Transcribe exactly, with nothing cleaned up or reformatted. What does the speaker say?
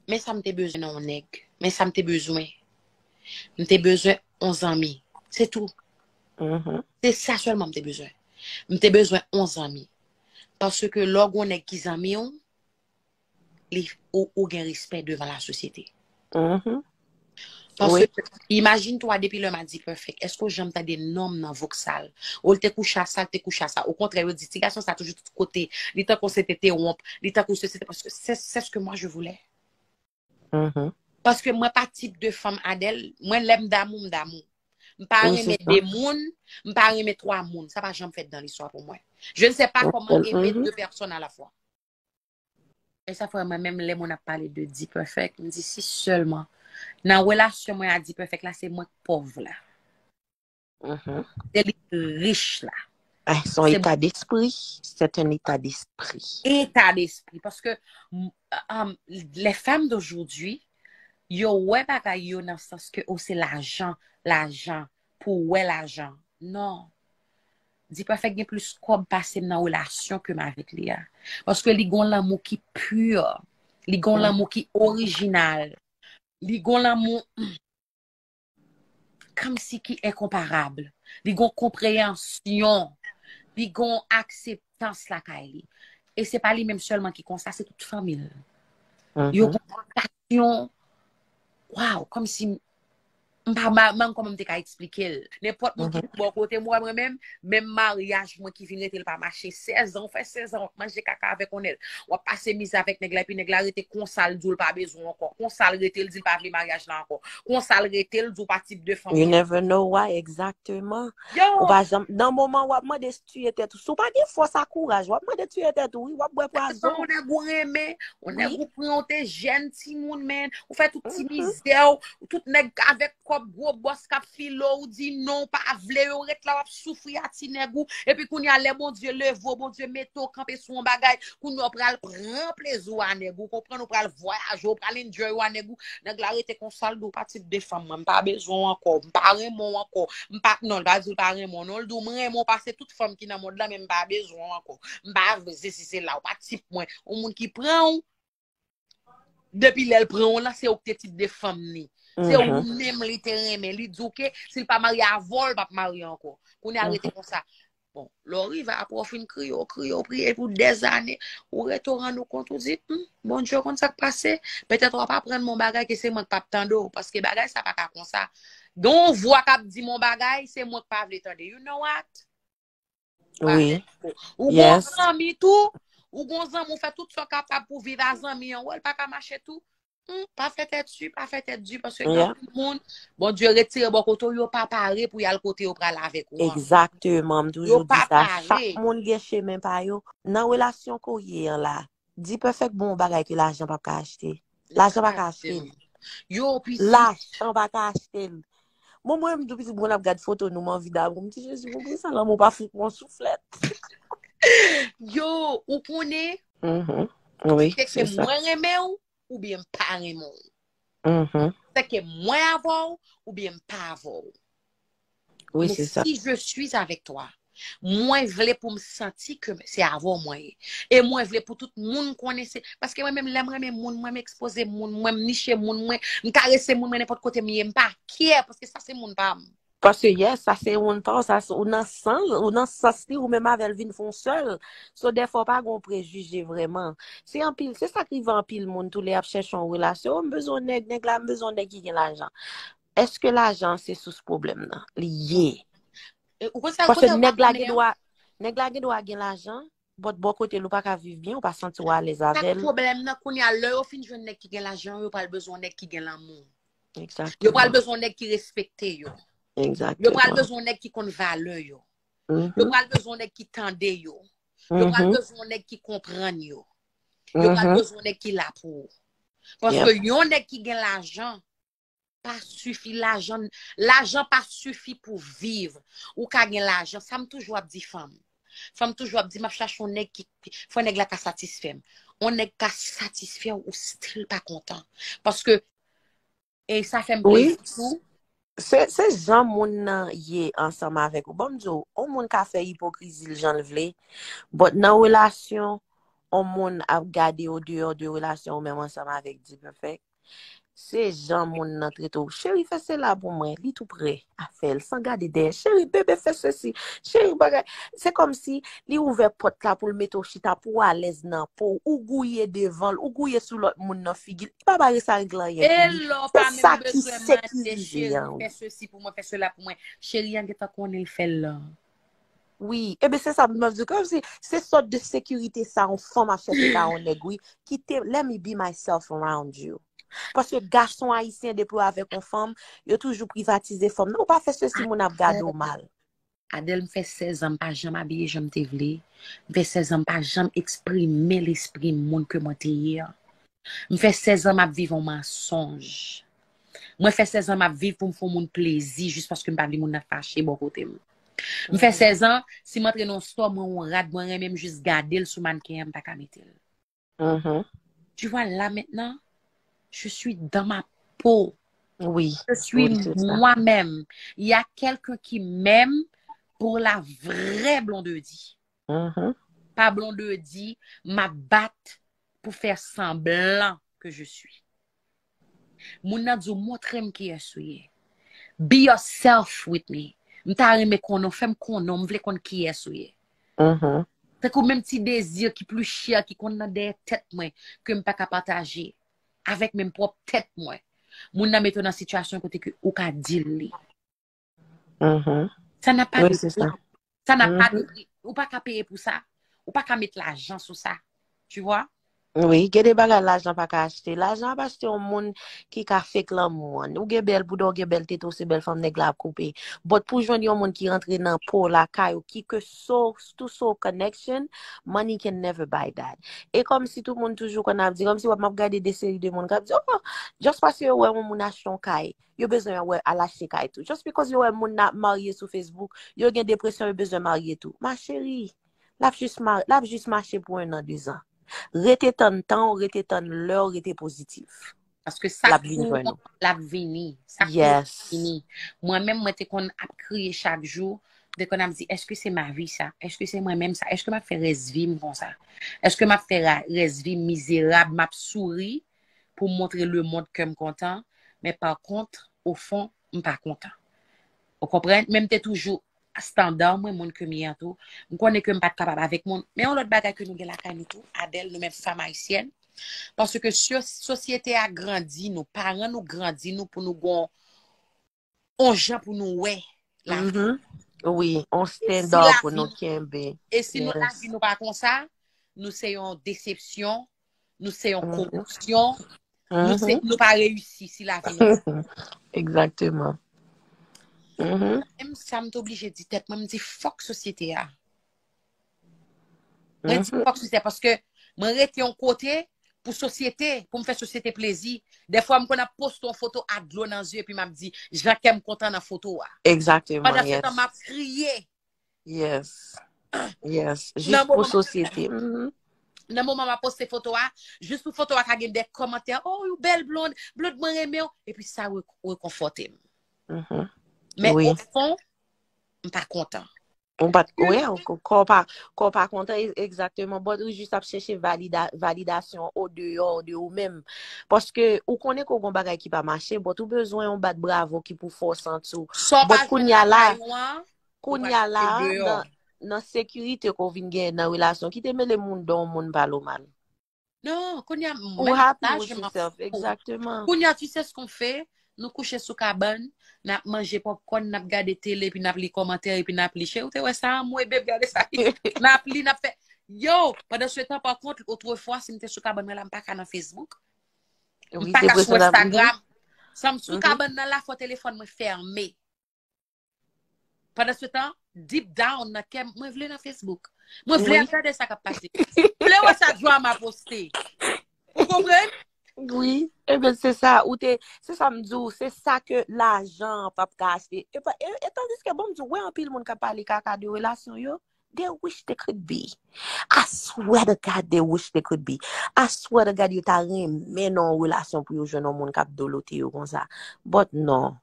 Men sa m te bezwen nan yon nèg. Men sa m te bezwen. M te bezwen yon zanmi. Se tou. Se sa sèlman m te bezwen. M te bezwen yon zanmi. Paske lè w gen yon nèg ki zanmi w, li, ou, ou gen respè devan lasosyete. Paske, imajine twa, depi lè m a D-Perfect, èske w janm tande non m nan voksal? Ou l te kouche a sa, l te kouche a sa. Okontrè, yo di, ti gason sa toujou tout kote. Li tankou se te te wonp. Li tankou se, se te, paske c'est, c'est ce que moi je voulais. Paske mwen pa tip de fanm Adèle. Mwen, lè m damou, m damou. M pa renmen de moun, m pa renmen twa moun. Sa pa janm fèt dan listwa pou mwen. Je ne sais pas comment aimer deux personnes à la fois. E sa fè mwen menm lè moun ap pale de D-Perfect, m di si sèlman nan relasyon mwen a D-Perfect la, se mwen k pòv la. Se li k rich la. Ah, c'est un état d'esprit. C'est un état d'esprit. État d'esprit. Paske um, les femmes d'aujourd'hui, yo wè bagay yo nan sans ke o se lajan, lajan, pou wè lajan. Non. D-Perfect gen plis kòb pase m nan relasyon ke m avèk li a. Paske li gon lanmou ki pur. Li gon lanmou ki orijinal. Li gon lanmou kòmsi ki enkonparab. Li gon konpreyansyon. Li gon akseptans lakay li. E se pa li menm sèlman ki konsa, se tout fanmi l. Yo gon konpasyon. Waw, kòmsi m pa manm kòman m te ka eksplike l. Nenpòt moun ki bò kote m wè mwen menm, menm maryaj mwen ki vin rete l pa mache sèz an, ou fè sèz an w ap manje kaka avèk yon nèg, w ap pase mizè avèk nèg la, epi nèg la rete konsa l di w l pa bezwen w ankò, konsa l rete l di l pa vle maryaj la ankò, konsa l rete l di w pa tip de fanm. You never know why exactement. Ou pa janm, nan moman w ap mande si tiye tèt ou, si w pa gen fòs a kouraj, w ap mande tiye tèt ou, wi, w ap bwè pwazon. Yon nèg ou renmen, yon nèg ou pran, yon te jèn timoun, men, ou fè tout ti mizè w, tout nèg avèk kòb gwo bòs k ap file w, ou di non, ou pa vle yo, ret la w ap soufri a ti nèg ou. Epi kounye a lè Bondye leve w, Bondye mete w kanpe sou yon bagay, kounye a w pral pran plezi w a nèg ou, konprann, ou pral vwayaje, ou pral enjoy w a nèg ou. Nèg la rete konsa l di w pa tip de fanm mwen, m pa bezwen w ankò, m pa renmen w ankò, m pa, non, l pa di l pa renmen w, non, l di w m renmen w pase tout fanm ki nan mond lan, men m pa bezwen w ankò. M pa vle sesi sela, ou pa tip mwen. Yon moun ki pran w, depi lè l pran w lan, se ou k te tip de fanm li. Se ou menm li te renmen. Li di w ke si l pa marye avè w, l p ap marye ankò. Kounye a l rete konsa. Bon, lè w rive apre w fin kriye, w kriye, w priye pou dèzane, ou rete w rann ou kont, ou di, hmm, Bondye konn sa k pase. Petèt w ap aprann m yon bagay ke se mwen k p ap tande w, paske bagay sa pa ka konsa. Gen yon vwa k ap di m yon bagay, se mwen k pa vle tande. You know what? Wi. Ou gon zanmi tou, ou gon zanmi, ou fè tout sa w kapab pou viv a zanmi an, wè l pa ka mache tou. Hmm, pa fè tèt di, pa fè tèt di, paske gen anpil moun, Bondye retire bò kote w, yo pa pare pou y al kote yo pral avèk ou an. Egzakteman, m toujou di sa, chak moun gen chemen pa yo. Nan relasyon ke w ye an la, D-Perfect bon yon bagay ke lajan p ap ka achte. Lajan pa ka achte l. Lajan pa ka achte l. Mwen, mwen, m tou piti, mwen ap gad foto nou, m anvi damou. M di, Jezi, mwen, sa lanmou pa fout mwen souflèt. Yo, ou konnen, se ke mwen renmen w, oubyen m pa renmen w. Se ke mwen avè w, oubyen m pa avè w. Wi, se sa. Si je suis avec toi, mwen vle pou m santi ke se avè w mwen ye. E mwen vle pou tout moun konnen se, paske mwen menm lè m renmen moun, mwen m ekspoze moun, mwen m niche moun, mwen m karese moun, mwen nenpòt kote m ye, m pa care, paske sa se moun pa m. Paske yes, sa se moun pa w, sa se, ou nan sans, ou nan sans li, ou menm avè l vin fè yon sèl. So, dèfwa w pa gen yon prejije vrèman. Se anpil, se sa k rive anpil moun tou lè y ap chèche yon relasyon. M bezwen yon nèg, nèg la, m bezwen yon nèg ki gen lajan. Èske lajan se sous pwoblèm nan? Li ye. Paske nèg la gen dwa, nèg la gen dwa gen lajan, but bò kote l ou pa ka viv byen, ou pa santi w alèz avè l. Sa k pwoblèm nan kounye a, lè yo fin jwenn nèg ki gen lajan, yo pral bezwen yon nèg ki gen lanmou. Yo pral bezwen yon nèg ki respekte yo. Yo pral bezwen yon nèg ki konn valè yo. Yo pral bezwen yon nèg ki tande yo. Yo pral bezwen yon nèg ki konprann yo. Yo pral bezwen yon nèg ki la pou ou. Paske yon nèg ki gen lajan, pa sifi lajan, lajan pa sifi pou viv. Ou ka gen lajan, sa m toujou ap di fanm. Fanm toujou ap di, m ap chache yon nèg ki, fò nèg la ka satisfè m. Yon nèg ka satisfè w, ou still pa kontan. Paske, e sa fè m plezi tou. Se, se jan moun nan ye ansanm avèk ou. Ban m di w, yon moun ka fè ipokrizi l jan l vle, but nan relasyon, yon moun ap gade w deyò de relasyon ou menm ansanm avèk D-Perfect, se jan moun nan trete w. Cheri, fè sela pou mwen. Li tou prè a fè l san gade dèyè. Cheri, bebe, fè sesi. Cheri, bagay. Se kòmsi li ouvè pòt la pou l mete w chita, pou w alèz nan po w. Ou gouye devan l, ou gouye sou lòt moun nan figi l. Li pa ba sa regle anyen pou li. E lè w pa Se sa menm ki bezwen mande sekirize cheri an, fè wi. Sesi pou mwen, fè sela pou mwen. Cheri an gentan konnen l fè l la. Wi, ebe se sa m ap di w. Kòmsi se sòt de sekirite sa yon fanm ap chèche ba yon nèg, wi. Kite, let me be myself around you. Paske gason ayisyen, depi w avèk yon fanm, yo toujou privatize fanm nan. Ou pa fè sesi, moun ap gade w mal. Adèl, m fè sèz an, m pa janm abiye jan m te vle. M fè sèz an, m pa janm eksprime lespri moun ke mwen te ye an. M fè sèz an, m ap viv yon mansonj. Mwen fè sèz an, m ap viv pou m fè yon moun plezi, jis paske m pa vle moun nan fache bò kote m. M fè sèz an, si m antre nan yon stò, mwen yon rad, mwen renmen m jis gade l sou mannken an, m pa ka mete l. Mhm. Tu vois, là maintenant, je suis dans ma peau. Wi, Je suis wi, se sa. Moi-même. Il y a quelqu'un qui m'aime pour la vraie Blondedy. Mhm. Pa Blondedy, m ap bat pou fè sanblan ke je suis. Moun nan di w, montre m kiyès ou ye. Be yourself with me. M ta renmen konnen w, fè m konnen w, m vle konn kiyès ou ye. Mhm. Tankou menm ti dezi ki pli chè ki konn nan dèyè tèt mwen, ke m pa ka pataje avèk menm pwòp tèt mwen. Moun nan mete w nan sitiyasyon kote ke ou ka di l li. Mhm. Sa n'a pas Wi, de se prix. Sa. Sa n'a pas Mhm. de prix. Ou pa ka peye pou sa. Ou pa ka met lajan sou sa. Tu vois? Wi, gen de bagay lajan pa ka achte. Lajan ap achte yon moun ki ka fake lanmou an. Ou gen bèl bouda, ou gen bèl tete, ou se bèl fanm nèg la ap koupe. But pou jwenn yon moun ki rantre nan po lakay ou, ki ke so, to so connection, money can never buy that. E kòmsi tout moun toujou konn ap di, kòmsi w ap m ap gade de seri de moun k ap di, oh, just paske yo wè yon moun achte yon kay, yo bezwen wè al achte kay tou. Just because yo wè moun nan ap marye sou Facebook, yo gen depresyon, yo bezwen marye tou. Ma chérie, l ap jis ma-, l ap jis mache pou un an, deux ans. Rete tann tan w, rete tann lè w, rete pozitif. Paske sa L ap vin pou jwenn mwen, ou. L ap vini. Sa pou Yes. Vini. Mwen menm, mwen te konn ap kriye chak jou. Mwen te konn ap di, èske se ma vi sa? Èske se mwen menm sa? Èske m ap fè rès vi m konsa? Èske m ap fè ra-, rès vi m mizerab, m ap souri pou m montre lemonn ke m kontan? Men pa kont, o fon, m pa kontan. Ou konprann? Men m te toujou estanda mwen, moun ke m ye an tou. M konnen ke m pa t kapab avèk moun. Men yon lòt bagay ke nou gen lakay nou tou, Adèl, nou menm fanm ayisyèn. Paske so-, sosyete a grandi nou, paran nou grandi nou pou nou gon on jan pou nou wè lavi. Mhm. Wi, on Si standard pou lavi, nou kenbe. E si nou Yes. lavi nou pa konsa, nou se yon desepsyon, nou se yon Mhm. koripsyon, nou se, Mhm. nou pa reyisi si lavi nou. Exactement. Mhm. Menm sa m te oblije di tèt mwen, m di fòk sosyete a. Mwen di Mhm. fòk sosyete a, paske mwen rete yon kote pou sosyete, pou m fè sosyete plezi. Dèfwa m konn ap poste yon foto ak dlo nan zye epi m ap di jan kè m kontan nan foto a. Exactement, Pandan se tan yes. M ap kriye. Yes. Yes. Jis Nan pou moman sosyete. Mhm. Nan moman m ap poste foto a, jis pou foto a ka gen de kòmantè, oh, ou bèl blond, blond mwen renmen w, epi sa re-, rekonfòte m. Mhm. Men Wi. o fon, m pa kontan. Ou pa t, wi, ou ko-, kò pa, kò pa kontan, e-, egzakteman. But ou jis ap chèche valida-, validasyon o deyò de ou menm. Paske ou konnen ke w gon bagay ki pa mache, but ou bezwen yon bat bravo ki pou fè w santi w. Sa w pa But jwenn kounye a la, lakay ou an, ou kounye pral a la, chèche deyò. Nan, nan sekirite ke w vin genyen nan relasyon, kite mele moun dan yon moun pa lo mal. Non, kounye a, Ou mwen, happy la, with je m'en yourself, fous. Exactement. Kounye a, tu sais ce qu'on fait? Nou kouche sou kabann, n ap manje popcorn, n ap gade tele, epi n ap li kòmantè, epi n ap li. Cheri, ou te wè sa? Anmwey, babe, gade sa. N ap li, n ap fè. Yo, pandan se tan, pa kont, otrefwa, si m te sou kabann mwen la, m pa ka nan Facebook. M Wi, pa ka sou depresyon la. Instagram. San m sou Mhm. kabann nan la, fò telefòn mwen fèmen. Pandan se tan, deep down nan kè m, mwen vle nan Facebook. Mwen vle Wi. Al gade sa k ap pase. Mwen vle wè sa Drama poste. Ou konprann? Wi, eben se sa, ou te, se sa m di w, se sa ke lajan p ap ka achte. E, pa- e, e tandiske, bon, m di w, wè anpil moun k ap pale kaka de relasyon yo, they wish they could be. I swear to God, they wish they could be. I swear to God, yo ta renmen nan yon relasyon pou yo jwenn yon moun k ap dolote yo konsa. But non,